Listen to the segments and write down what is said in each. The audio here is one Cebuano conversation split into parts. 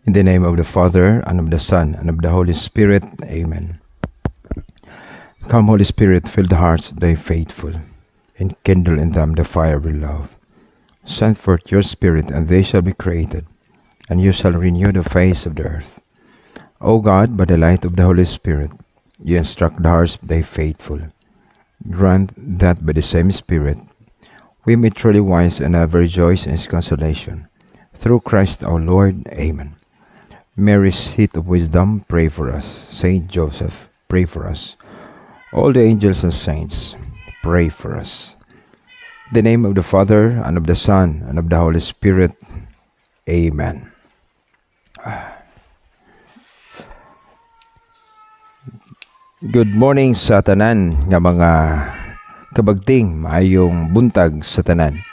In the name of the Father, and of the Son, and of the Holy Spirit. Amen. Come, Holy Spirit, fill the hearts of thy faithful, and kindle in them the fire of your love. Send forth your Spirit, and they shall be created, and you shall renew the face of the earth. O God, by the light of the Holy Spirit, you instruct the hearts of thy faithful. Grant that by the same Spirit we may truly wise and ever rejoice in his consolation. Through Christ our Lord. Amen. Mary, seat of wisdom, pray for us. Saint Joseph, pray for us. All the angels and saints, pray for us. In the name of the Father, and of the Son, and of the Holy Spirit. Amen. Good morning sa tanan nga mga kabagting, maayong buntag sa tanan.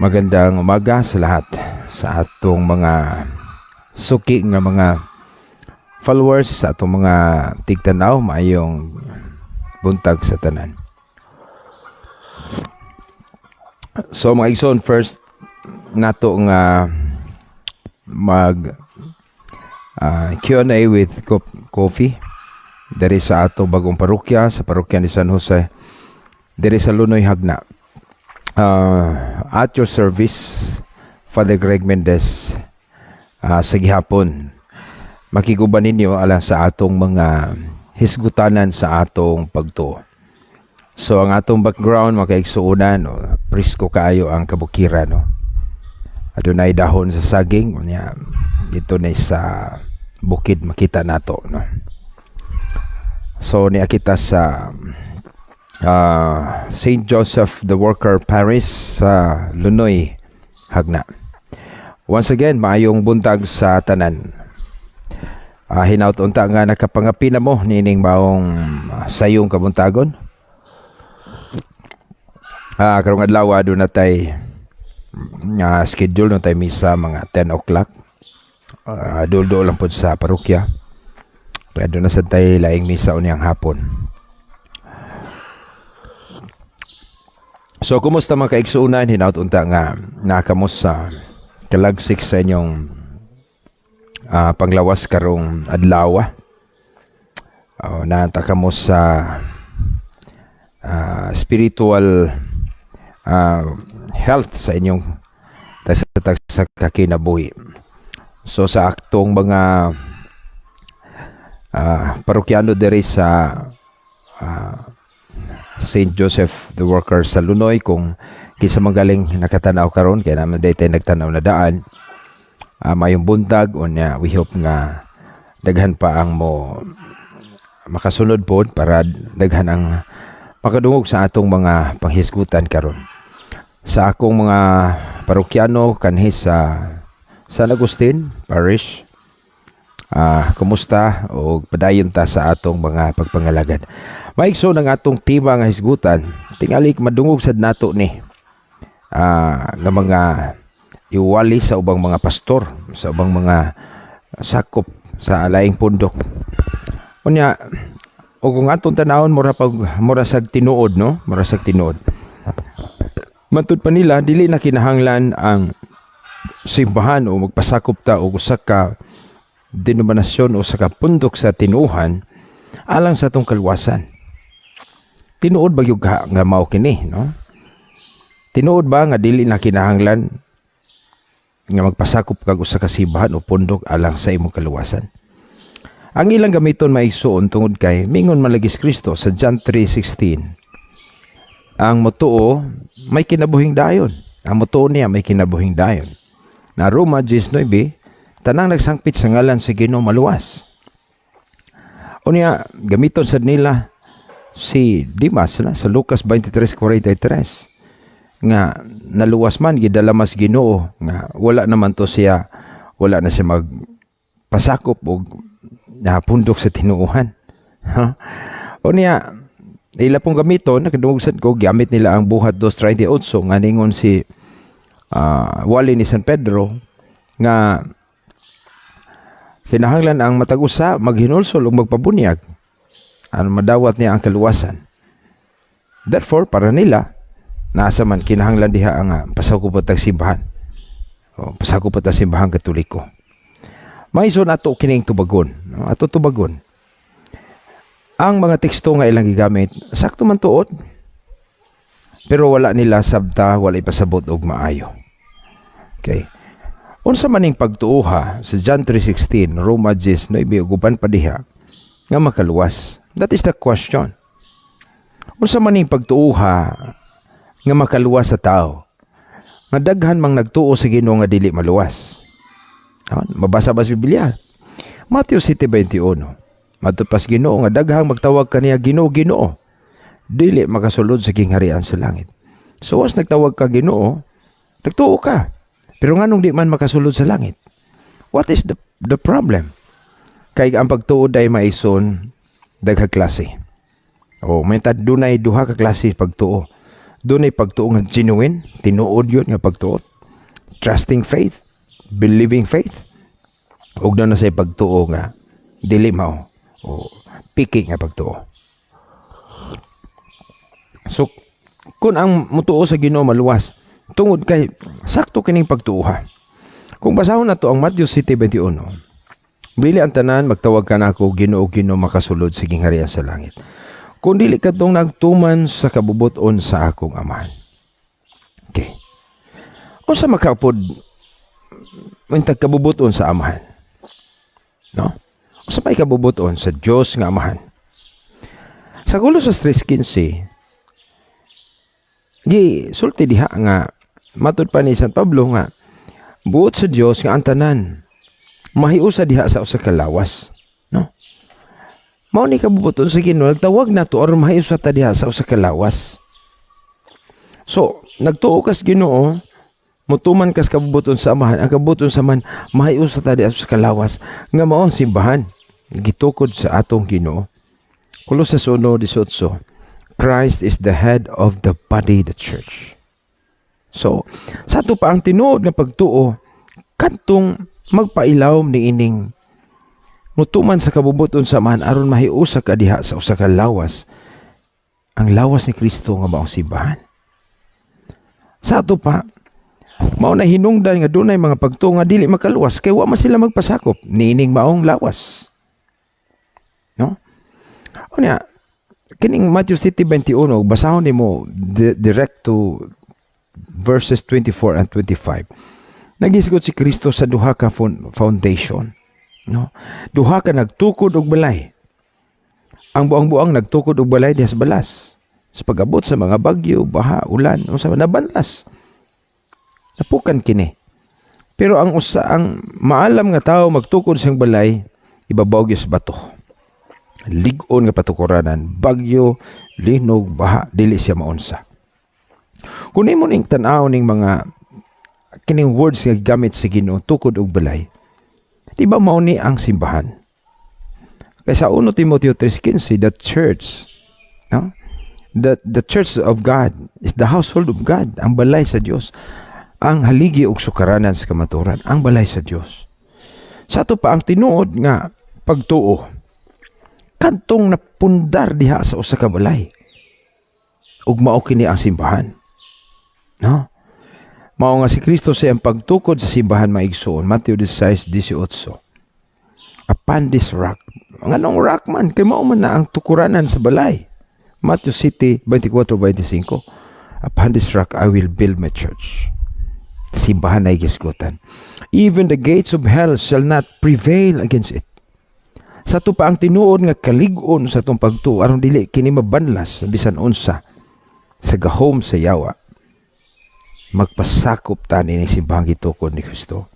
Magandang umaga sa lahat sa atong mga suki nga mga followers, sa atong mga tigtanaw, maayong buntag sa tanan. So mga igsoon, first nato nga mag Q&A with coffee diri sa ato bagong parokya, sa Parokya ni San Jose diri sa Lunoy, Jagna. At your service, Father Greg Mendez, sa gihapon makiguban ninyo alang sa atong mga hisgutanan sa atong pagtuo. So ang atong background, mga kaigsuonan, no, presko kaayo ang kabukiran, no. Adunay dahon sa saging unya dito na sa bukid makita nato, no. So niya kita sa St. Joseph the Worker Parish sa Lunoy, Jagna. Once again, maayong buntag sa tanan. Hinaut unta nga nakapangapi na mo niining maong sayong kabuntagon. Karong adlaw aduna tay nga schedule no, tay misa mga 10 o'clock. Dul-dul lang pod sa parokya. Kaya doon na sad tay laing misa unyang hapon. So kumusta mga kaigsuonan, hinaut unta nga nakamos sa kalagsik sa inyong panglawas karong adlaw. Naanta kamo sa spiritual health sa inyong tagsa kakinabuhi. So sa aktong mga parokyano diri sa St. Joseph the Worker sa Lunoy, kung kinsa magaling nakatanaw karon kay naman day tayo nagtanaw na daan, mayong buntag. Unya we hope nga daghan pa ang mo makasunod pod para daghan ang makadungog sa atong mga panghisgutan karon. Sa akong mga parokyano kanhi sa San Agustin Parish, kumusta o padayon ta sa atong mga pagpangalagad. Maigso ng atong tema nga hisgutan, tingali madungog sad nato ni nga mga iwali sa ubang mga pastor, sa ubang mga sakop sa laing pundok. Unya o kung atong tanawon, mura pag mura sad tinuod, no? Mura sad tinuod. Matud pa nila, dili na kinahanglan ang simbahan o magpasakop ta og usa ka denominasyon o sa ka pundok sa tinuohan alang sa atong kaluwasan. Tinuod ba gyud ka nga mao kini, no? Tinuod ba nga dili na kinahanglan nga magpasakop kag usa ka simbahan o pundok alang sa imong kaluwasan? Ang ilang gamiton, maigsuon, tungod kay mingon man lagi si Kristo sa John 3:16, ang motuo may kinabuhing dayon. Ang motuo niya may kinabuhing dayon. Na Roma 10:9, tanang nagsangpit sa ngalan sa Ginoo maluwas. Unya gamiton sad nila si Dimas na sa Lucas 23:43 nga naluwas man, gidala mas Ginoo, nga wala naman to siya, wala na siya magpasakop og napundok sa tinuohan. Ha? Unya ila pong gamiton, nakadungog sad ko gamit nila ang Buhat 2:38 nga ningon si wali ni San Pedro nga kinahanglan ang matag usa maghinulsol ug magpabunyag ano madawat niya ang kaluwasan. Therefore, para nila, nasa man kinahanglan diha ang pasakop tag simbahan. O, pasakop ta Simbahan Katoliko. Maiso nato kining tubagon, no? Ato tubagon. Ang mga teksto nga ilang gigamit, sakto man tuod. Pero wala nila sabta, wala ipasabot og maayo. Okay. Unsa man ning pagtuoha sa John 3:16, Roma 10:9 ug uban pa diha nga makaluwas? That is the question. Unsa man ning pagtuoha nga makaluwas sa tao? Nga daghan mang nagtuo sa Ginoo nga dili maluwas. Ha? Mabasa ba sa Biblia? Matthew 7:21. Matud pa sa Ginoo nga daghang magtawag kaniya, "Ginoo, Ginoo," dili makasulod sa gingharian sa langit. So once nagtawag ka Ginoo, nagtuo ka. Pero nganong di man makasulod sa langit? What is the problem? Kay ang pagtuo ay maison daghang klase. O may tad dunay duha ka klase pagtuo. Dunay pagtuo nga genuine, tinuod yun nga pagtuo. Trusting faith, believing faith. Ug na sa pagtuo nga dili mao o piki nga pagtuo. So kung ang mutuo sa Ginoo maluwas tungod kay sakto kining pagtuoha. Kung basahon nato ang Matthew 7:21, dili ang tanan magtawag ka nako, "Ginoo, Ginoo," makasulod sa gingharian sa langit, kung dili kadtong nagtuman sa kabubuton sa akong Amahan. Okay. Unsa makapod untag kabubuton sa Amahan? No? Unsa may kabubuton sa Dios nga Amahan? Sa Colosas 3:15, gi sulti diha nga matud pa ni San Pablo nga buot sa Dios nga ang tanan mahiusa diha sa usa ka lawas, no? Mao ni kabubuton sa Ginoo, nagtawag nato aron mahiusa ta diha sa usa ka lawas. So nagtuo kas Ginoo, mutuman kas kabubuton sa Amahan. Ang kabubuton sa Amahan, mahiusa ta diha sa usa ka lawas nga mao ang simbahan gitukod sa atong Ginoo. Colosas 1:18, "Christ is the head of the body, the church." So, sa ato pa ang tinuod nga pagtuo kadtong magpailawom ni ining mutuman sa kabubuton sa Amahan aron mahiusa ka diha sa usa ka lawas, ang lawas ni Kristo nga maong simbahan. Sa ato pa, mao na hinungdan nga dunay mga pagtuo nga dili makaluwas kay wa man sila magpasakop niining maong lawas. No? Unya, kining Matthew 7:21, basahon nimo direct to verses 24 and 25. Nagisgot si Kristo sa duha ka foundation. No? Duha ka nagtukod og balay. Ang buang-buang nagtukod og balay diha sa balas. Sa pag-abot sa mga bagyo, baha, ulan, unsa nabanlas. Napukan kini. Pero ang usa, ang maalam nga tao, magtukod siyang balay ibabaw gyud sa bato. Lig-on nga patukuranan, bagyo, linog, baha, dili siya maunsa. Kung nimo ning tan-aw ning mga kining words nga gigamit sa Ginoo, tukod og balay, di ba mao ni ang simbahan? Kay sa 1 Timoteo 3:15, the church, no? The church of God is the household of God, ang balay sa Dios. Ang haligi og sukaranan sa kamatuoran, ang balay sa Dios. Sa ato pa ang tinuod nga pagtuo kadtong napundar diha sa usa ka balay. Ug mao kini ang simbahan. No? Mao nga si Kristo sa iyang pagtukod sa simbahan, maigsoon, Matthew 16:18. "Upon this rock." Nganong rock man? Kay mao man na ang tukuranan sa balay. Matthew 7:24-25. "Upon this rock I will build my church." Simbahan ay gisgutan. "Even the gates of hell shall not prevail against it." Sa ato pa ang tinuod nga kalig-on sa atong pagtuo aron dili kini mabanlas sa bisan unsa sa gahom sa yawa, magpasakop ta ni simbahang gitukod ni Kristo.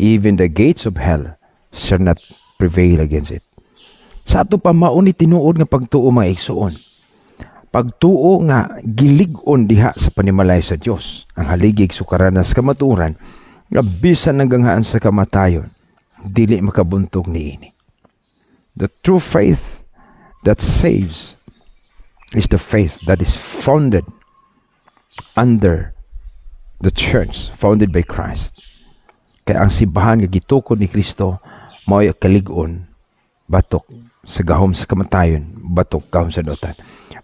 "Even the gates of hell shall not prevail against it." Sa ato pa mao ni tinuod nga pagtuo, mga igsoon. Pagtuo nga gilig-on diha sa panimalay sa Dios, ang haligig sukaranan sa kamatuoran nga bisan ang ganghaan sa kamatayon dili makabuntog niini. The true faith that saves is the faith that is founded under the church founded by Christ. Kaya ang simbahan nga gitukod ni Kristo mao'y kalig-on batok sa gahom sa kamatayon, batok gahom sa dautan.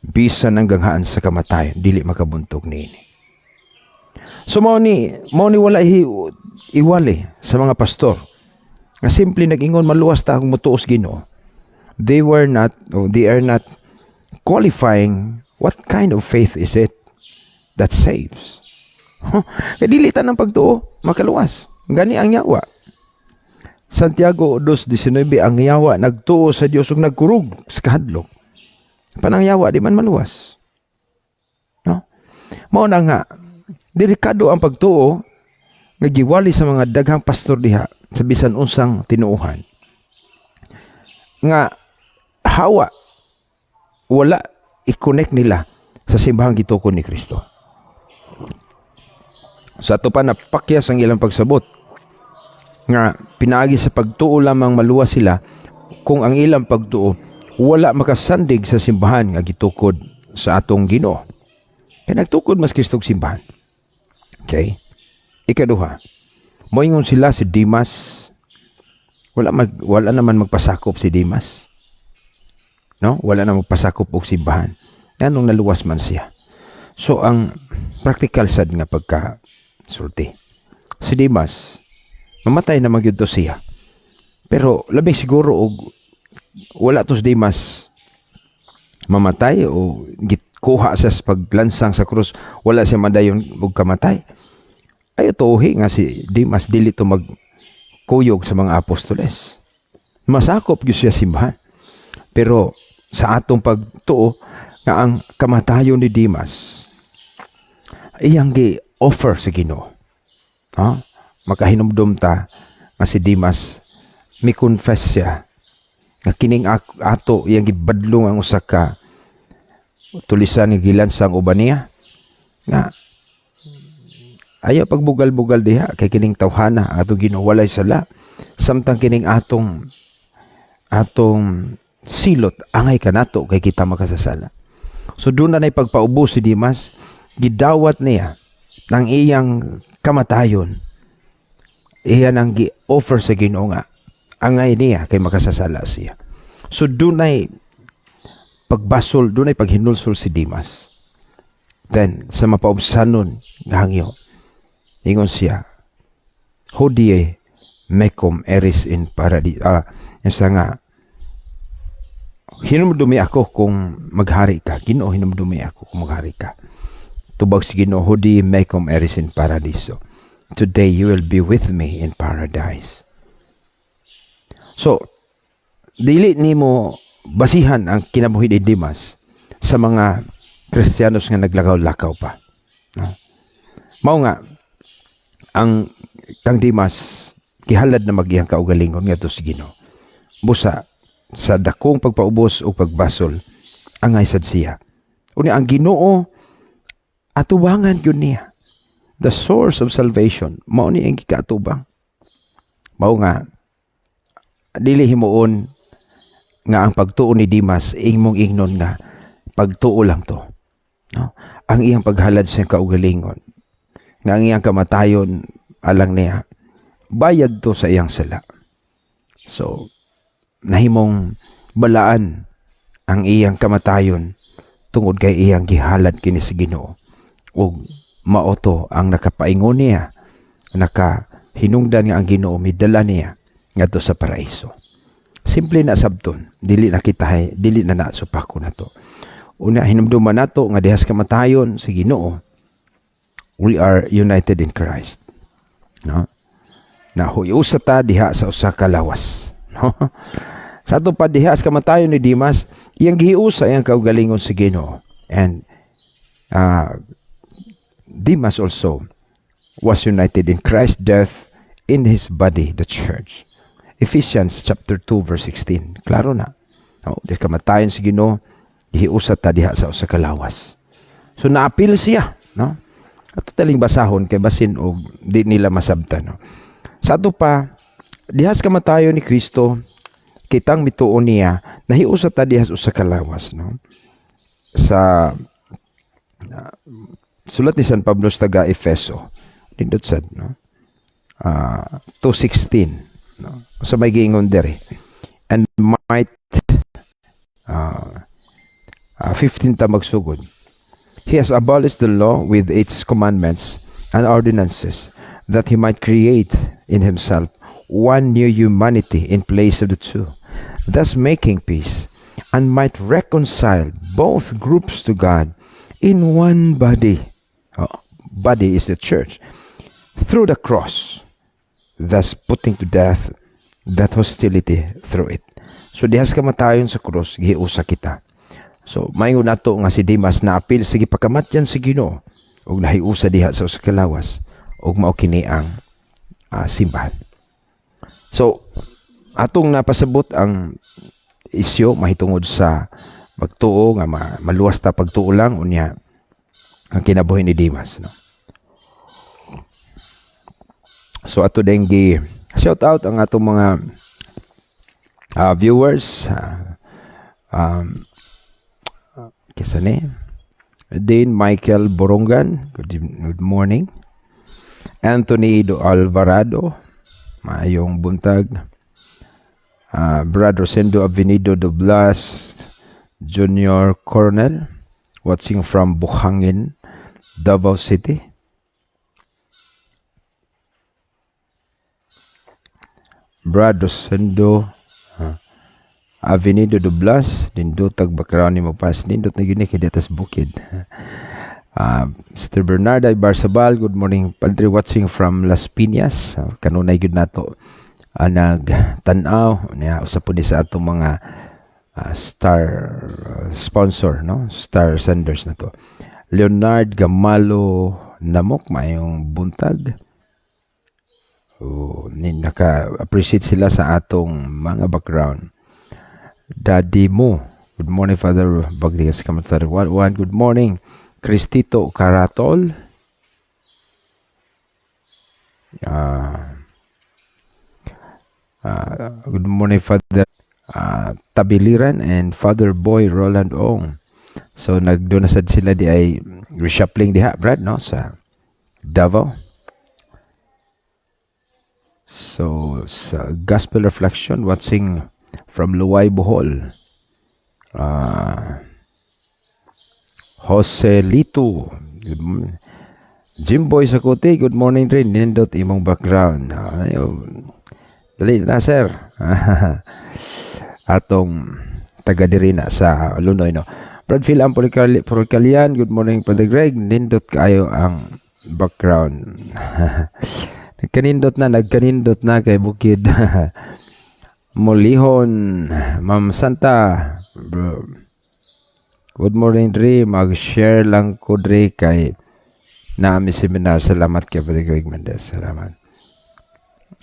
Bisan ang ganghaan sa kamatayon dili makabuntog niini. So mao ni wala iwali sa mga pastor. Nga simple nag-ingon maluwas ta kung motuo sa Ginoo. They were not, or they are not qualifying what kind of faith is it that saves. Kay dili tanang pagtuo makaluwas. Gani ang yawa. Santiago 2:19, ang yawa nagtuo sa Dios ug nagkurog sa kahadlok. Panang yawa di man maluwas. No? Mao na nga delikado ang pagtuo nga giwali sa mga daghang pastor diha sa bisan unsang tinuohan. Nga hawa wala i-connect nila sa simbahang gitukod ni Kristo. Sa ato pa, napakyas ang ilang pagsabot nga pinaagi sa pagtuo lamang maluwas sila kung ang ilang pagtuo wala makasandig sa simbahan nga gitukod sa atong Ginoo. Kay nagtukod mas Kristo og simbahan. Okay? Ikaduha, moingon sila si Dimas wala naman magpasakop si Dimas. No? Wala na magpasakop og simbahan. Nganong naluwas man siya? So ang practical sad nga pagka sulti. Si Dimas mamatay na magyud to siya. Pero labing siguro og wala to si Dimas mamatay o gikuha sa paglansang sa krus, wala siya madayon og kamatay. Ayo tuohi nga si Dimas dili to magkuyog sa mga apostoles. Masakop gyud siya simbahan. Pero sa atong pagtuo nga ang kamatayon ni Dimas iyang gi-offer sa Ginoo. Ha? Makahinumdum ta nga si Dimas mi-confess siya nga kining ato iyang gibadlong ang usa ka tulisan nga gilansang uban niya nga ayaw pagbugal-bugal diha kay kining tawhana ato Ginoo walay sala samtang kining atong atong silot angay kanato kay kita makasasala. So doon na pagpaubos si Dimas, gidawat niya ng iyang kamatayon. Iyan ang gi-offer sa Ginoo nga angay niya kay makasasala siya. So dunay pagbasol, dunay paghinulsol si Dimas. Then sa mapaubsanon nga hangyo, ingon siya, "Hodie mecum eris in paradis." Ah, yung sa nga, "Hinumdumi ako kung maghari ka. Ginoo, hinumdumi ako kung maghari ka." Tubag si Ginoo, "Hodie mecum eris in paradiso." "Today you will be with me in paradise." So, dili nimo basihan ang kinabuhi ni Dimas sa mga Kristiyanos nga naglakaw-lakaw pa. No? Mao nga ang kang Dimas gihalad na magiyang kaugalingon ngadto sa Ginoo. Busa sa dakong pagpaubos o pagbasol angay sad siya. Unya ang Ginoo atubangan gyud niya. The source of salvation mao ni ang gikaatubang. Mao nga dili himuon nga ang pagtuo ni Dimas imong ingnon nga pagtuo lang to. No? Ang iyang paghalad sa iyang kaugalingon, nga ang iyang kamatayon alang niya, bayad to sa iyang sala. So, nahimong balaan ang iyang kamatayon tungod kay iyang gihalad kini sa Ginoo. Ug mao to ang nakapaingon niya, nakahinungdan nga ang Ginoo midala niya ngadto sa paraiso. Simple na sabton, dili na kita, dili na na supako na to. Una, hinumduman nato nga dihas kamatayon sa Ginoo, we are united in Christ. No? Na huiusa ta diha sa usa ka lawas. No? Sa ato pa diha sa kamatayon ni Dimas, iyang gihiusa iyang kaugalingon sa Ginoo. And Dimas also was united in Christ's death in his body, the church. Ephesians chapter 2 verse 16. Klaro na. No, di kamatayon sa Ginoo, gihiusa ta diha sa usa ka lawas. So naapil siya, no? Ato taling basahon kay basin og di nila masabtan, no? Sa ato pa, diha sa kamatayon ni Kristo, kitang mituo niya, nahiusa ta diha sa usa ka lawas, no? Sa sulat ni San Pablo sa taga Efeso, nindot sad, no? 2:16, no? Sa may giingon diri, and might 15 ta magsugod. "He has abolished the law with its commandments and ordinances, that he might create in himself one new humanity in place of the two, thus making peace, and might reconcile both groups to God in one body. Oh, body is the church. Through the cross, thus putting to death that hostility through it. So diha sa kamatayon sa krus, gihiusa kita. So maingon nato nga si Demas naapil sa gipakamatyan sa Ginoo ug nahiusa diha sa usa ka lawas ug mao kini ang simbahan. So atong napasabot ang isyu mahitungod sa magtuo nga maluwas ta pagtuo lang, unya ang kinabuhi ni Demas, no. So ato din gi shout out ang atong mga viewers, kisa ni Dean Michael Borongan, good morning. Anthony Do Alvarado, maayong buntag. Brad Rosendo Avenido Doblas Junior Coronel, watching from Buhangin, Davao City. Brad Rosendo Avenido Doblas, nindot ag background ni mo pas, nindot na gyud ni kay ditas bukid. Mr. Bernardo Barsabal, good morning, Padre, watching from Las Piñas. Kanunay gyud nato nagtan-aw niya, usa po ni sa atong mga star sponsor, no, star senders na to. Leonard Gamalo Namok, maayong buntag. Oh, ni naka-appreciate sila sa atong mga background. Daddy mo. Good morning, Father Bagdigas Kamatar. One, one, good morning. Cristito Karatol. Good morning, Father Tabiliran and Father Boy Roland Ong. So, nagdoon na sad sila di ay reshuffling diha, Brad, no? Sa Davao. So, sa Gospel Reflection, watching from Luway, Bohol. Jose Lito. Jimboy Sakuti, good morning rin. Nindot imong background. Ayo. Dali na, sir. Atong taga diri na sa Lunoy, no. Brad Phil ang Porcalian, good morning, Father Greg. Nindot kaayo ang background. Nagkanindot na kay bukid. Mulihon, Ma'am Santa. Bro. Good morning, Dre. Mag-share lang ko, Dre, kay naami seminar. Salamat kay Father Greg Mendez. Salamat.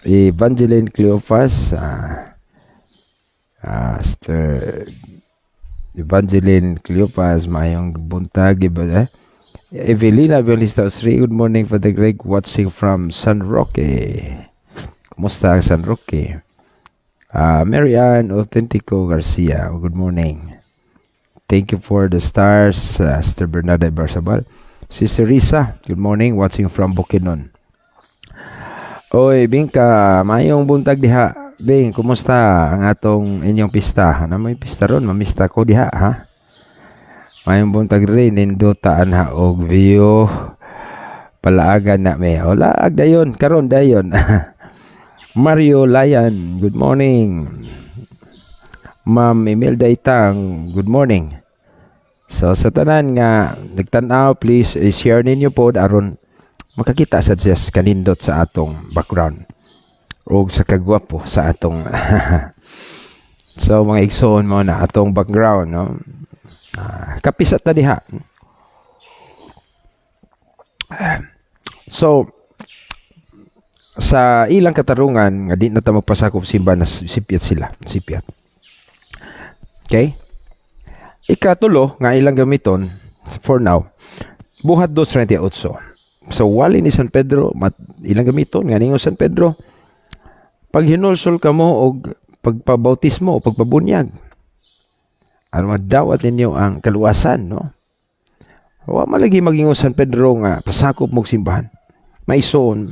Evangeline Cleophas, Sister Evangeline Cleophas, maayong buntag. Iba, eh? Evelina Evangelista Osri, good morning, Father Greg, watching from San Roque. Kumusta ang San Roque? Mary Ann Authentico Garcia, good morning. Thank you for the stars, Sister Bernarda Barsabal. Sister Risa, good morning, watching from Bukidnon. Oy, Bingka, maayong buntag diha. Bing, kumusta ang atong inyong pista? Ano may pista ron? Mamista ko diha, ha? Maayong buntag rin, nindota anha og view. Palaagan na may. O, laag dayon, karon dayon. Mario Layan, good morning. Ma'am Imelda Itang, good morning. So sa tanan nga nagtan-aw, please i-share ninyo pod aron makakita sad siya sa kanindot sa atong background ug sa kagwapo sa atong. So mga igsoon, mo na atong background, no. Kapisat na diha. So sa ilang katarungan nga di na ta magpasakop simba na sipyat sila, sipyat. Okay? Ikatulo nga ilang gamiton for now, Buhat 2:38. So wali ni San Pedro mat, ilang gamiton nga ningon San Pedro, paghinulsol kamo og pagpabautismo o pagpabunyag aron madawat ninyo ang kaluwasan, no. Wa malagi magingon San Pedro nga pasakop mo simbahan. Maigsoon,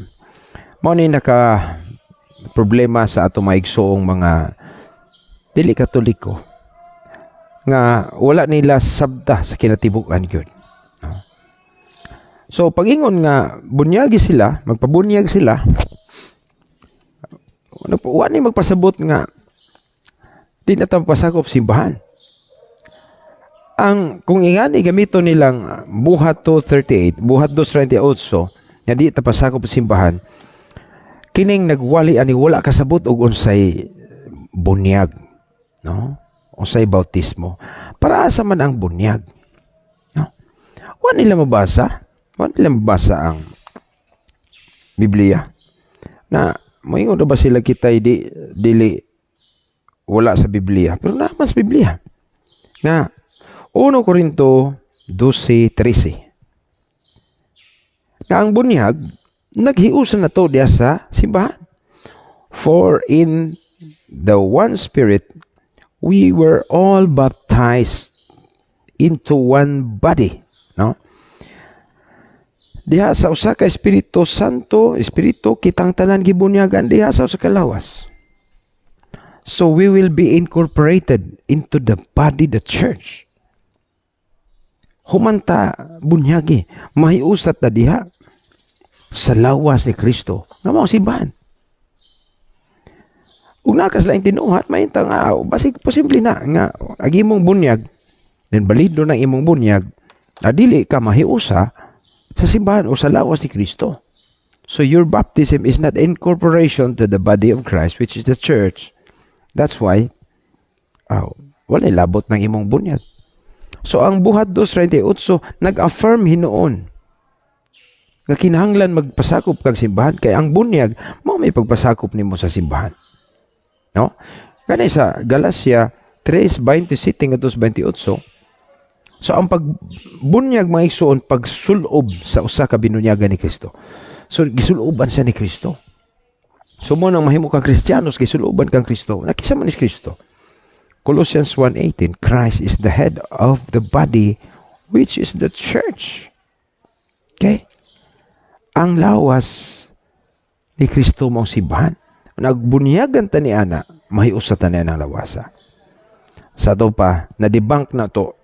mao ni naka problema sa ato maigsoong mga dili Katoliko nga wala nila sabta sa kinatibuk-an gyud. No? So pag-ingon nga bunyagi sila, magpabunyag sila, Wa ni magpasabot nga di na ta pasakop simbahan. Ang kung ingani gamito nilang Buhat 2:38, Buhat 2:38 nga di ta pasakop simbahan, kining nagwali ani wala kasabot og unsay bunyag, no? Unsay bautismo. Para asa man ang bunyag, no? Wa nila mabasa, wa nila mabasa ang Biblia. Na moingon ba sila kita di dili wala sa Biblia, pero naa man sa Biblia. Nga 1 Corinto 12:13. Nga ang bunyag naghiusa na to diya sa simbahan. "For in the one Spirit we were all baptized into one body," no? Diha sa usa ka Espiritu Santo, Espiritu, kitang tanan gibunyagan diha sa usa ka lawas. So we will be incorporated into the body, the church. Human ta bunyagi, mahiusat na diha sa lawas ni Kristo nga mao simbahan. Ug naa kas laing tinuhat, mainta nga basig posible na nga ang imong bunyag then balido ng imong bunyag na dili ka mahiusa sa simbahan o sa lawas ni Kristo. So your baptism is not incorporation to the body of Christ, which is the church. That's why walay labot ng imong bunyag. So ang Buhat 2:38 nag-affirm hinuon nga kinahanglan magpasakop kag simbahan kay ang bunyag mao may pagpasakop nimo sa simbahan. No? Kani sa Galacia 3:27 ngadto 28. So ang pagbunyag, mga igsoon, pagsulob sa usa ka binunyagan ni Kristo. So gisuloban siya ni Kristo. So mo nang mahimo kang Kristiyanos, gisuloban kang Kristo. Nakisa man ni Kristo. Colossians 1:18, "Christ is the head of the body, which is the church." Okay? Ang lawas ni Kristo mao simbahan. Nagbunyagan ta ni ana, mahiusa ta ni ang lawasa. Sa ato pa, na-debunk na to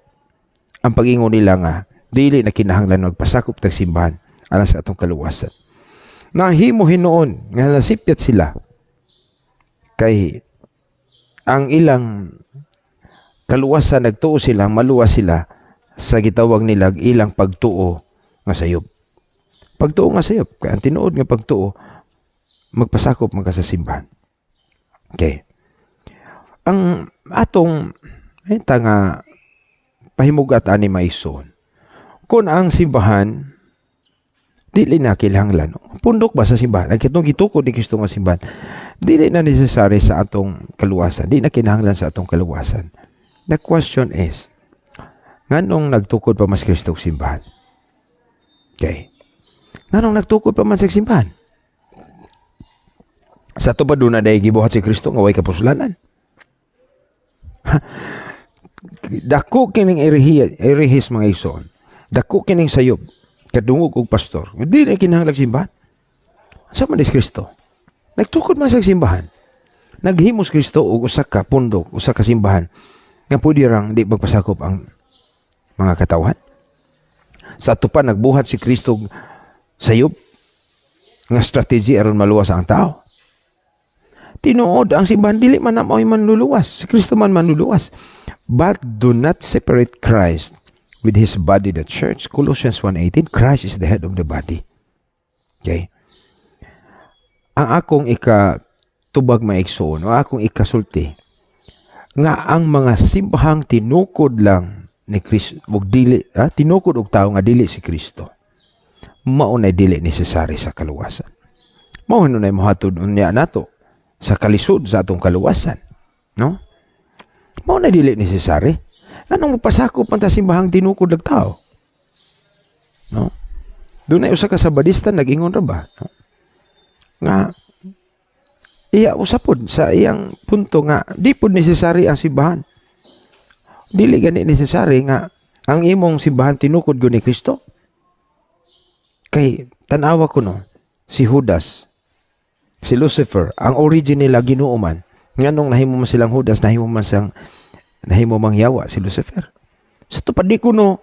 ang pag-ingon nila nga dili na kinahanglan magpasakop tag simbahan alang sa atong kaluwasan. Nahimo hinuon nga nasipyat sila kay ang ilang kaluwasan, nagtuo sila maluwas sila sa gitawag nila ilang pagtuo nga sayop. Pagtuo nga sayop kay ang tinuod nga pagtuo, magpasakop man ka sa simbahan. Okay. Ang atong ta nga pahimugat ani, maison. Kung ang simbahan dili na kinahanglan, pundok ba sa simbahan? Ang kitong gitukod ni Kristo nga simbahan, dili na necessary sa atong kaluwasan, di na kinahanglan sa atong kaluwasan. The question is, nganong nagtukod pa mas Kristo og simbahan? Okay. Nganong nagtukod pa man sa simbahan? Sa ato pa doon na dahil gibuhat si Kristo nga way kapuslanan. Dako kining erehis, mga igsoon. Dako kining sayop. Kadungog og pastor. Hindi na kinahanglan simbahan. Sa man is Kristo? Nagtukod man sa simbahan. Naghimos Kristo og usa ka pundok, usa ka simbahan nga pwede rang di magpasakop ang mga katawhan. Sa ato pa nagbuhat si Kristo og sayop nga strategy aron maluwas ang tao. Tinuod ang simbahan dili man na mao'y manluluwas. Si Kristo man manluluwas. But do not separate Christ with his body, the church. Colossians 1:18, "Christ is the head of the body." Okay? Ang akong ika tubag, maigsoon, o akong ikasulti nga ang mga simbahang tinukod lang ni Kristo ug dili tinukod og tawo nga dili si Kristo, mao na dili necessary sa kaluwasan. Mao na mohatod unya nato sa kalisod sa atong kaluwasan, no? Mao na dili necessary. Anong mapasakop man ta simbahang tinukod og tao, no? Dunay usa ka Sabadista nag-ingon ra ba, no? Nga iya usapod sa iyang punto nga di pud necessary ang simbahan. Dili gani necessary nga ang imong simbahan tinukod gyud ni Kristo. Kay tan-awa ko, no, si Judas, si Lucifer, ang origin nila Ginoo man. Nganong nahimo man silang Judas, nahimo man siyang nahimo mang yawa si Lucifer? Sa tupad di kuno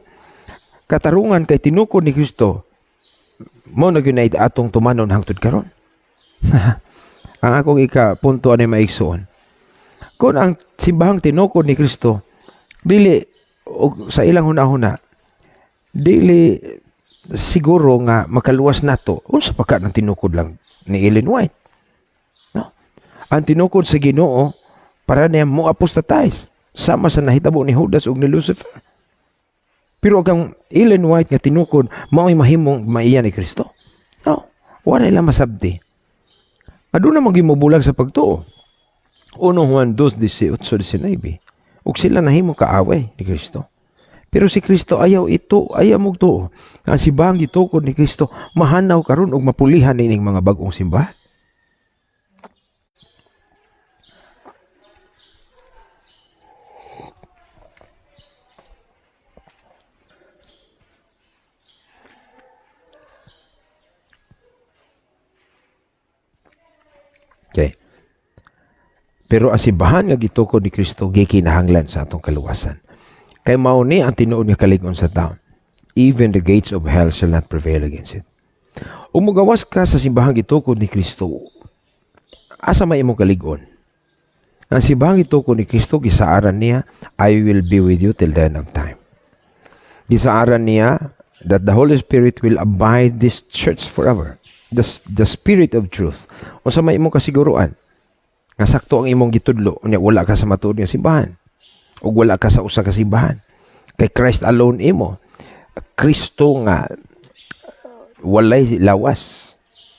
katarungan kay tinukod ni Kristo mo na gyud na atong tumanon hangtod karon. Ang akong ika punto ani, mga igsoon, kung ang simbahang tinukod ni Kristo dili og sa ilang hunahuna dili siguro nga makaluwas nato, unsa pa ka ng tinukod lang ni Ellen White, no? Ang tinukod sa Ginoo para niya mo apostatize sama sa nahitabo ni Judas ug ni Lucifer. Pero ang Ellen White nga tinukod mao'y mahimong maiya ni Kristo, no? Wala nila masabti. Aduna man gimubulag sa pagtuo. 1 Juan 2:18, 19. Ug sila nahimo kaaway ni Kristo. Pero si Kristo ayaw ito, ayaw mong tuo. Ang simbahang gitukod ni Kristo mahanaw karon ug mapulihan nining mga bag-ong simbahan. Okay. Pero ang simbahan nga gitukod ni Kristo gikinahanglan sa atong kaluwasan. Kay mao ni ang tinuod nga kalig-on sa tao. Even the gates of hell shall not prevail against it. Ug mogawas ka sa simbahang gitukod ni Kristo, asa may imong kalig-on? Ang simbahang gitukod ni Kristo, gisaaran niya, "I will be with you till the end of time." Gisaaran niya that the Holy Spirit will abide this church forever. The Spirit of truth. Unsa may imong kasiguruan nga sakto ang imong gitudlo unya wala ka sa matuod nga simbahan ug wala ka sa usa ka simbahan? Kay Christ alone imo. Kristo nga walay lawas.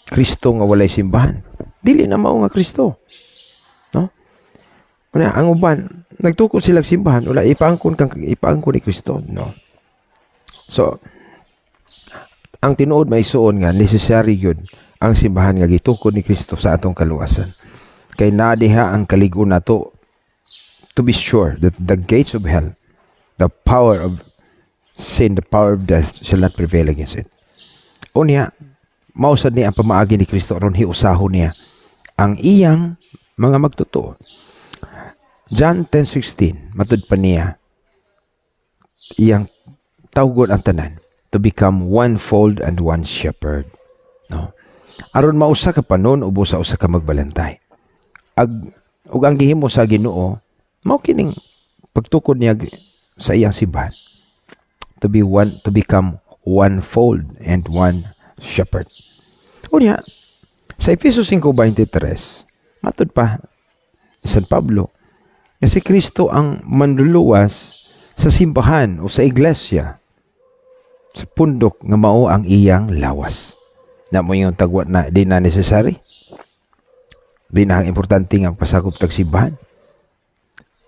Kristo nga walay simbahan. Dili na mao nga Kristo. No? Una, ang uban, nagtukod sila simbahan, wala ipaangkon kang ipaangkon ni Kristo, no? So, ang tinuod, mga igsoon, nga necessary yun ang simbahan nga gitukod ni Kristo sa atong kaluwasan. Kay naa diha ang kalig-on nato to be sure that the gates of hell, the power of sin, the power of death shall not prevail against it. Unya, mao sad ni ang pamaagi ni Kristo aron hiusahon niya ang iyang mga magtotoo. John 10:16, matud pa niya, iyang tawgon ang tanan to become one fold and one shepherd. No? Aron mausa ka panon ubos sa usa ka magbalantay. Ag ug ang gihimo sa Ginoo mao kining pagtukod niya sa iyang simbahan to be one, to become one fold and one shepherd. Unya, sa Efeso 5:23, matud pa ni San Pablo nga si Kristo ang manluluwas sa simbahan o sa iglesia, sa pundok nga mao ang iyang lawas. Na mo yung tagwa na di na necessary. Di na ang importante nga magpasakop tag simbahan.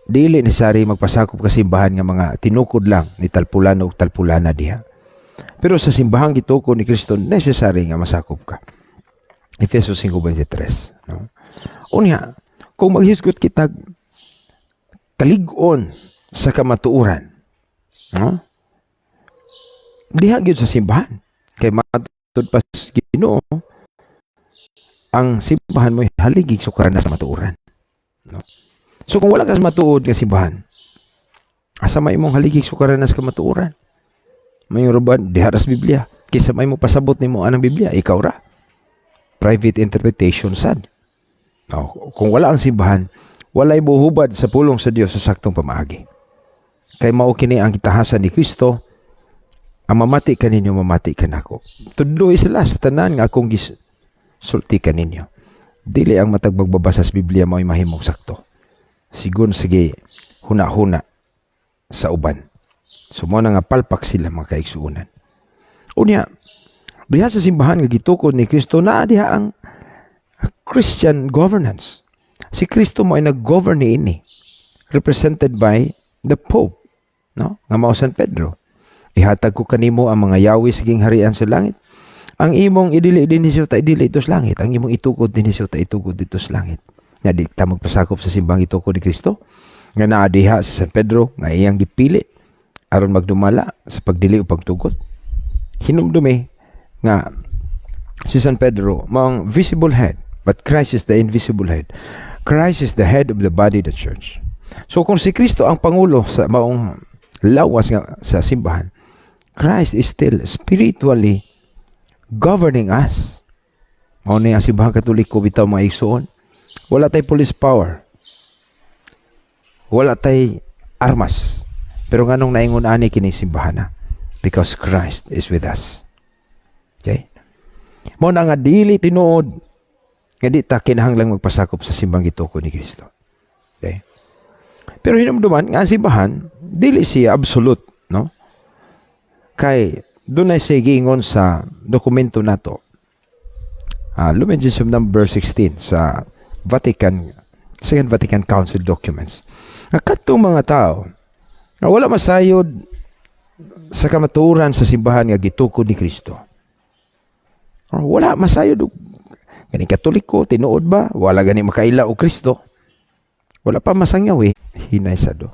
Dili necessary magpasakop ka simbahan nga mga tinukod lang ni talpulano ug talpulana diha. Pero sa simbahang gitukod ni Kristo, necessary nga masakop ka. Efeso 5:23, no? Unya, kung maghisgot kita kalig-on sa kamatuoran, no? Diha gyud sa simbahan. Kay matud pa sa Ginoo, ang simbahan mo'y haligig sukaran sa matuoran. No? So kung wala ka sa matuod nga simbahan, asa may imong haligig sukaran sa kamatuoran? May ruban diha ra sa Biblia. Kinsa may mo pasabot nimo anang Biblia? Ikaw ra. Private interpretation sad. No, kung wala ang simbahan, walay buhubad sa pulong sa Dios sa saktong pamaagi. Kay mao kini ang gitahasan ni Kristo, ang mamati kaninyo mamati kanako. Tudloy sila sa tanan nga akong gisulti kaninyo. Dili ang matag magbabasa sa Biblia mao'y mahimong sakto. Sigon sige huna-huna sa uban. So mo na nga palpak sila, mga kaigsuonan. Unya, diha sa simbahan nga gitukod ni Kristo, naa diha ang Christian governance. Si Kristo mo ay nag-govern niini, represented by the Pope, no? Nga mao San Pedro. Ihatag ko kanimo ang mga yawi sa gingharian sa langit. Ang imong idili dinhi sa idili dito sa langit, ang imong itukod dinhi sa itukod dito sa langit. Nga di ta magpasakop sa simbahang gitukod ni Kristo nga naa diha sa San Pedro nga iyang gipili aron magdumala sa pagdili o pagtugot. Hinumdumi nga si San Pedro mao ang visible head, but Christ is the invisible head. Christ is the head of the body, the church. So kung si Kristo ang pangulo sa maong lawas nga sa simbahan, Christ is still spiritually governing us. Mao ni ang Simbahang Katoliko bitaw, mga igsoon. Wala tay police power. Wala tay armas. Pero nganong naingon ani kini simbahan na? Because Christ is with us. Okay? Mao na nga dili tinuod nga di ta kinahanglang magpasakop sa simbang gitukod ni Kristo. Okay? Pero hinumduman nga ang simbahan dili siya absolute, no? Kay dunay siya giingon sa dokumento nato. Lumen Gentium number 16 sa Vatican Second Vatican Council documents. Nga kadtong mga tao nga wala masayod sa kamatuoran sa simbahan nga gitukod ni Kristo. Oh, wala masayod og ganing Katoliko, tinuod ba? Wala gani makaila og Kristo. Wala pa masangyaw eh. Hinay sa do.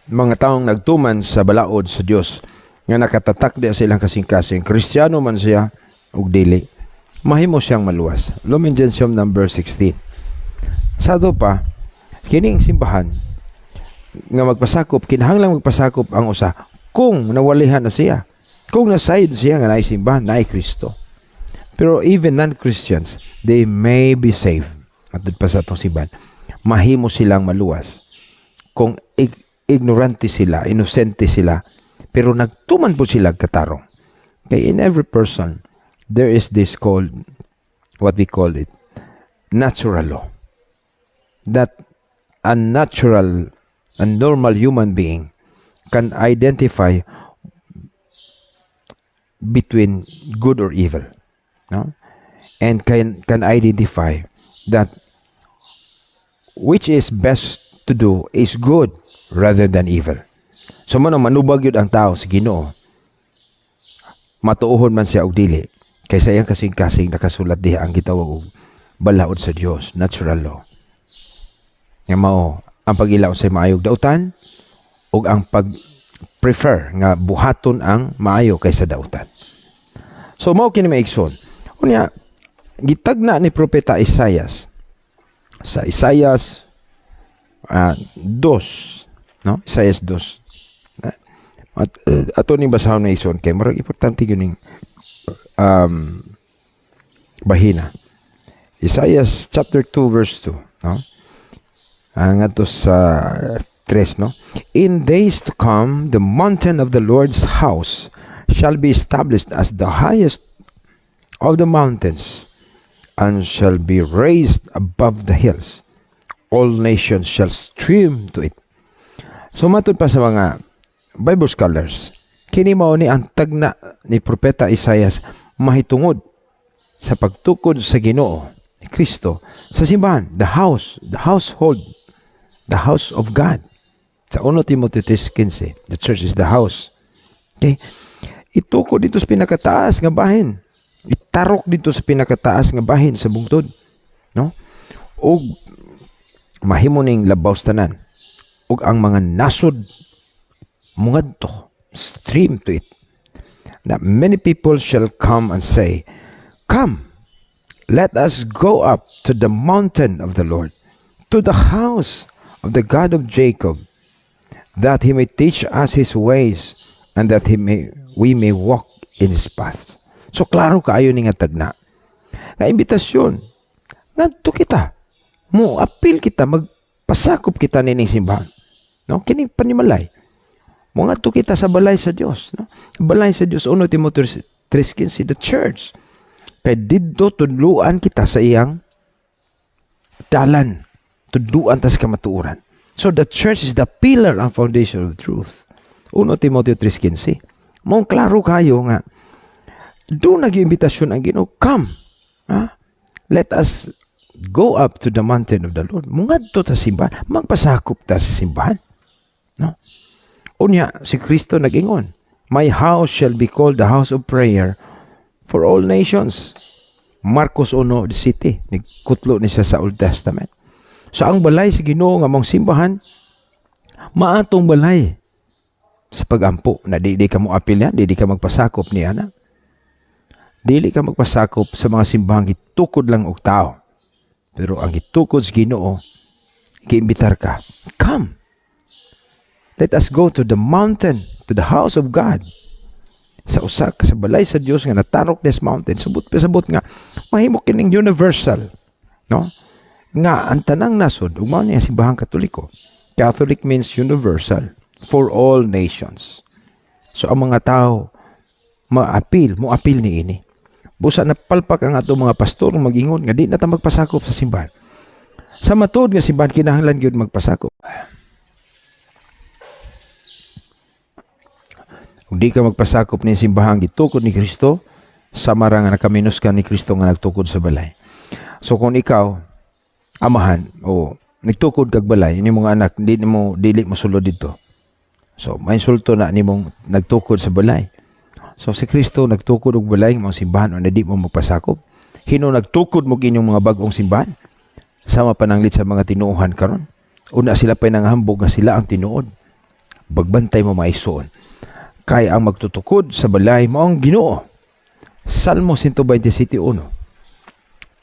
Mga taong nagtuman sa balaod sa Dios nga nakatatak diya sa ilang kasing-kasing, Kristiyano man siya ug dili, mahimo siyang maluwas. Lumen Gentium number 16. Sa ato pa, kining simbahan nga magpasakop, kinahanglang magpasakop ang usa kung nawalihan na siya, kung nasayod siya nga naay simbahan, naay Kristo. Pero even non-Christians, they may be saved. Matud pa sa atong simbahan, mahimo silang maluwas kung ignorante sila, inosente sila, pero nagtuman po sila katarong. Kay in every person, there is this called, what we call it, natural law. That a natural, a normal human being can identify between good or evil. No? And can identify that which is best to do is good rather than evil. So mao manubag yun ang tao sa Ginoo. Matuohon man siya og dili. Kaysa iyang kasing-kasing nakasulat diha ang gitawag og balaod sa Dios, natural law. Nga mao ang pag-ila sa maayog dautan ug ang pag-prefer nga buhaton ang maayo kaysa dautan. So mao kini, mga igsoon. Unya gitagna ni Propeta Isaias sa Isaias 2, no? Isaias 2. At ato ning basahon, mga igsoon, kay murag importante gyud ning bahina. Isaiah chapter 2 verse 2, no? Ngadto sa 3, no? "In days to come, the mountain of the Lord's house shall be established as the highest of the mountains and shall be raised above the hills. All nations shall stream to it." So matud pa sa mga Bible scholars, kini mao ni ang tagna ni Propeta Isaias mahitungod sa pagtukod sa Ginoo ni Kristo sa simbahan, the house, the household, the house of God. Sa 1 Timothy 3:15, the church is the house. Okay? Itukod dito sa pinakataas nga bahin. Itarok dito sa pinakataas nga bahin sa bungtod. No? Ug mahimo ning labaw sa tanan. Ug ang mga nasod mungadto, stream to it. That many people shall come and say, "Come, let us go up to the mountain of the Lord, to the house of the God of Jacob, that he may teach us his ways and that he may we may walk in his paths." So klaro kaayo ni nga tagna. Nga imbitasyon, ngadto kita. Mo apil kita, magpasakop kita nining simbahan. No, kining panimalay. Mo kita sa balay sa Dios, no? Balay sa Dios, 1 Timoteo 3:15, the church. Kay didto tudluan kita sa iyang dalan. Tudluan ta sa kamatuoran. So the church is the pillar and foundation of truth. 1 Timoteo 3:15. Mao klaro kayo nga duna gyud imbitasyon ang Ginoo, "Come. Ha? Let us go up to the mountain of the Lord." Mungadto ta simbahan, magpasakop ta sa simbahan. No? Unya, si Kristo nag-ingon, "My house shall be called the house of prayer for all nations." Marcos 1, the city. Nagkutlo ni siya sa Old Testament. So ang balay sa Ginoo nga mong simbahan, maatong balay sa pagampo na di, di ka mo apil niya, di, di ka magpasakop niya na. Dili ka magpasakop sa mga simbahang gitukod lang og tao. Pero ang gitukod sa Ginoo, giimbitar ka. Come. Let us go to the mountain, to the house of God. Sa usa ka sa balay sa Dios nga natarok this mountain. Subot pasabot nga mahimo kining universal, no? Nga ang tanang nasod ug mao ni ang Simbahang Katoliko. Catholic means universal, for all nations. So ang mga tao maapil, mo-apil niini. Busa napalpak ang ato mga pastor mag-ingon nga di na ta magpasakop sa simbahan. Sa matuod nga simbahan, kinahanglan gyud magpasakop. Kung di ka magpasakop ni simbahan gitukod ni Kristo, sama ra nga nakaminos ka ni Kristo nga nagtukod sa balay. So kung ikaw amahan o nagtukod kag balay, ini mga anak di mo dili mo sulod didto. So mainsulto na nimong nagtukod sa balay. So si Kristo nagtukod og balay mao simbahan o na di mo magpasakop. Hino nagtukod mo inyong mga bag-ong simbahan. Sama pananglit sa mga tinuohan karon. Una sila pa'y nanghambog nga sila ang tinuod. Bagbantay mo, maisuon. Kay ang magtutukod sa balay mao ang Ginoo. Salmo 127:1.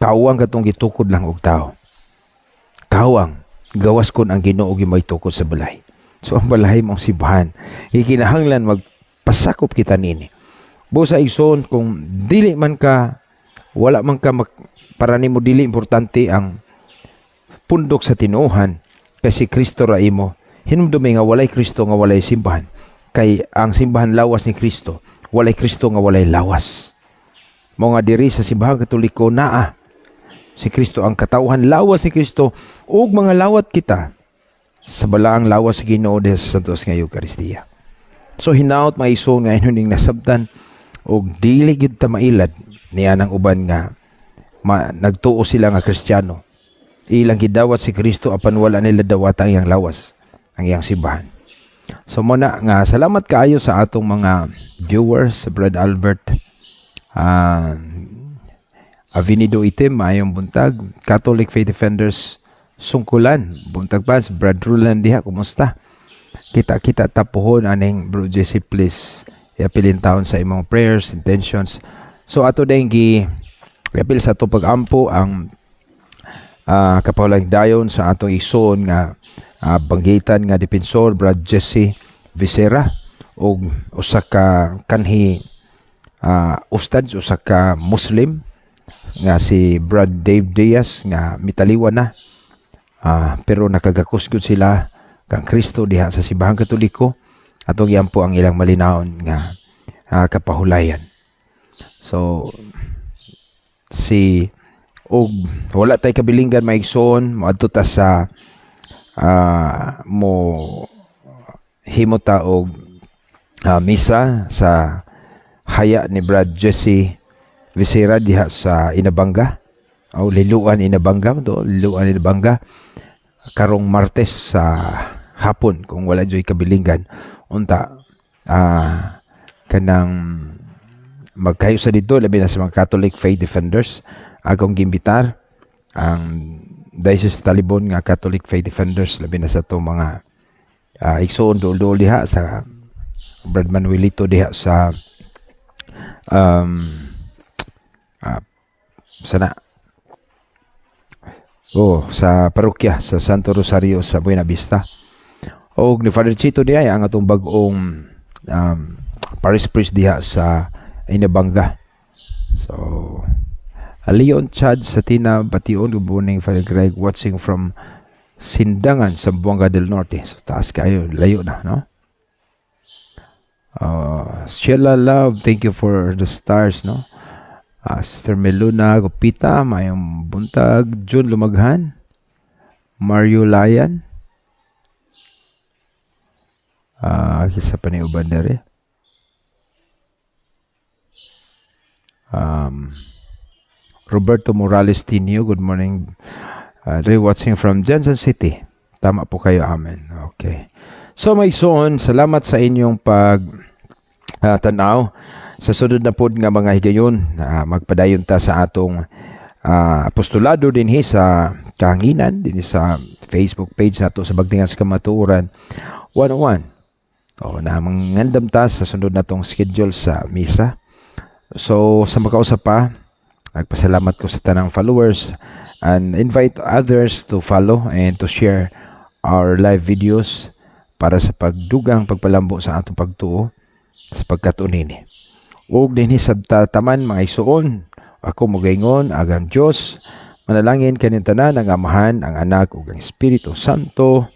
Kawang katong gitukod lang og tao. Kawang gawas kon ang Ginoo gi may tukod sa balay. So ang balay mao ang simbahan. Gikinahanglan magpasakop kita nini. Busa, igsoon, kung dili man ka, wala man ka para nimo dili importante ang pundok sa tinuohan kasi Kristo ra imo, hinumdumi nga walay Kristo nga walay simbahan, kay ang simbahan lawas ni Kristo. Walay Kristo nga walay lawas. Mao nga diri sa Simbahang Katoliko naa si Kristo, ang katawhan, lawas ni Kristo ug mga lawat kita sa balaang lawas sa Ginoo diha sa Santos nga Eukaristiya. So hinaot, mga igsoon, nga inyo ning nasabtan ug dili gyud ta mailad niya ng uban nga nagtuo sila nga Kristiyano. Ilang gidawat si Kristo apan wala nila dawata ang iyang lawas, ang iyang simbahan. So mao na nga salamat kaayo sa atong mga viewers, Brad Albert Avenido Itim, maayong buntag. Catholic Faith Defenders Sungkulan, buntag pa. Brad Ruland diha, kumusta? Kita-kita tapuhon aning Bro Jesse, please. Iapilin taon sa imong prayers, intentions. So ato din gi iapil sa ato pag-ampo ang kapahulayng dayon sa atong igsoon nga banggitan nga defensor, Brad Jesse Vicera, ug usa ka kanhi ustad, usa ka Muslim nga si Brad Dave Diaz nga mitaliwan na, pero nakagakos gud sila kang Kristo diha sa Simbahang Katoliko. Atong iampo ang ilang malinawon nga kapahulayan. So si og wala tay kabilinggan, maigsoon, moadto ta sa mo himo ta og misa sa haya ni Brad Jesse Vicera diha sa Inabanga o Liluan Inabanga do, Liluan Inabanga, karong Martes sa hapon kung wala joy kabilinggan. Unta kanang magkayo sa dito, labi na sa mga Catholic Faith Defenders. Akong giimbitar ang Diocese Talibon nga Catholic Faith Defenders, labi na sa to mga igsoon duol-duol diha sa Brad Manuelito diha sa sana oh sa parokya sa Santo Rosario sa Buena Vista, og ni Father Chito diha, ang atong bag-ong parish priest diha sa Inabanga. So Leon Chad Satina Bation, good morning, Father Greg, watching from Sindangan, Zamboanga del Norte. So taas kayo, layo na, no? Sheila Love, thank you for the stars, no? Sister Meluna Gupita, mayong buntag. June Lumaghan, Mario Layan, kisa pa ni uban dere. Roberto Morales Tinio, good morning. Watching from Jensen City. Tama po kayo, amen. Okay. So mga igsoon, salamat sa inyong pag tanaw. Sa sunod na pod nga mga higayon, magpadayon ta sa atong apostolado dinhi sa kahanginan, dinhi sa Facebook page nato sa Bagtingan sa Kamatuoran 101. O, na mangandam ta sa sunod natong schedule sa misa. So sa makausap pa, nagpasalamat ko sa tanang followers and invite others to follow and to share our live videos. Para sa pagdugang pagpalambo sa atong pagtuo sa pagkatuon nini. Ug dinhi sa taman, mga igsuon, ako mogaingon, agang Dios, manalangin kanin tanan, ang Amahan, ang Anak ug ang Espiritu Santo.